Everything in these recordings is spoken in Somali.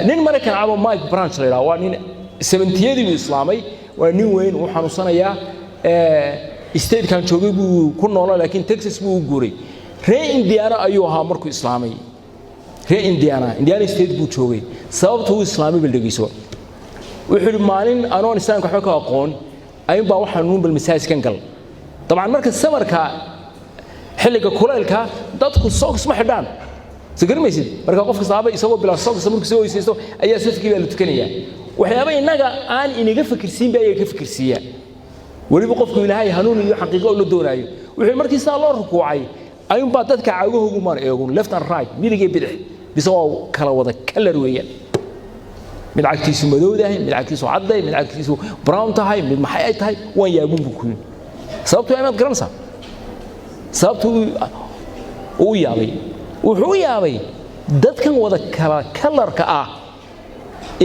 Nin Maraykan cabo Mike Branch la yidhaha, waa nin 70-yadii buu islaamay, waa nin weyn, uu xanuunsanayaa. Statekan joogay buu ku noolaa, laakiin Texas buu u guuray. Reer Indiana ayuu ahaa markuu islaamay, reer Indiana, Indiana State buu joogay. Sababta uu islaamay bal dhegeyso. Wuxuu yidhi, maalin anoon islaamka waxba ka aqoon ayuun baa waxaan nuun bal masaajidkan gal. Dabcan marka summerka, xilliga kulaylka, dadku socks ma xidhaan, soo garamaysid? Marka qof kastaaba isagoo bilaa socks markuu soo weysaysto ayaa safkii baa la tukanayaa. Waxyaaba innaga aan inaga fikirsiin ba ayaga ka fikirsiiya, weliba qofku Ilaahay hanuun iyo xaqiiqo la doonaayo. Wuxuu markii sidaa loo rukuucay ayuunbaa dadka cagahoogu maan eegun, left and right, midig iyo bidix, bise waa kala wada kalar weeyaan. Mid cagtiisu madow tahay, mid cagtiisu cadday, mid cagtiisu brown tahay, mid maxay ay tahay. Waan yaabun buu ku yidhi. Sababtu waa imaad garanaysaa sababtu uu yaabay? Wuxuu u yaabay dadkan wada kala kalarka ah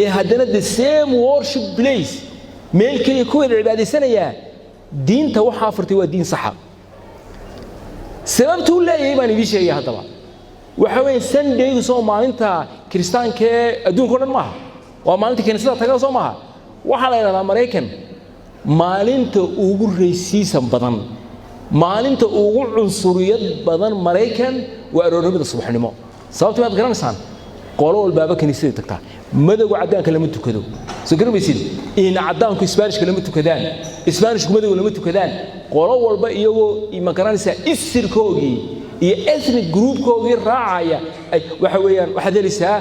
ee haddana the same worship place, meel keliya ku wada cibaadaysanayaa, diinta waxaa furtay waa diin saxa. Sababtuu leeyahay baan idiin sheegaya. Haddaba waxa weeye, Sundaygu soo maalinta kiristaankee adduunka o dhan maaha, waa maalinta kiniisada taga soo maaha? Waxaa la yidhahdaa Maraykan maalinta ugu racism badan, maalinta ugu cunsuriyad badan Maraykan waa aroornimada subaxnimo. Sababta maad garanaysaan? Qolo walbaaba kiniisaday tagtaa. Madowga caddaanka lama tukado, soo garamaysid? In caddaanku Isbaanishka lama tukadaan, Isbaanishku madowga lama tukadaan. Qolo walba iyagoo, ma garanaysaa, isirkoogii iyo ethnic groupkoogii raacaya. Waxa weeyaan, waxaad helaysaa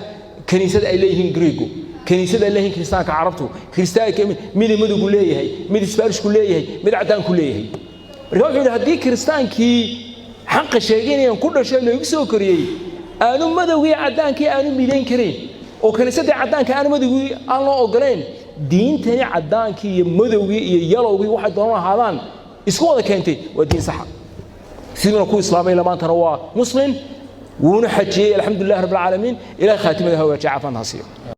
kiniisada ay leeyihiin Greegu, kiniisada ay leeyihiin kiristaanka Carabtu, kiristaanka mid madowgu leeyahay, mid Isbaanishku leeyahay, mid caddaanku leeyahay. Marka wuxuu yidhi, haddii kiristaankii xaqa sheeganayaan ku dhashay loogu soo koriyey aanu madowgii caddaankii aanu midayn karayn, oo kiniisadii caddaanka aanu madowgii aan loo ogolayn, diintani caddaankii iyo madowgii iyo yellowgii waxay doonan ahaadaan isku wada keentay waa diin saxa. Siduuna ku islaamay, maantana waa Muslim, wuuna xajiyey. Alxamdulilah rabbil caalamiin. Ilahay khaatimada ha hagaajiya, caafimaad ha siiyo.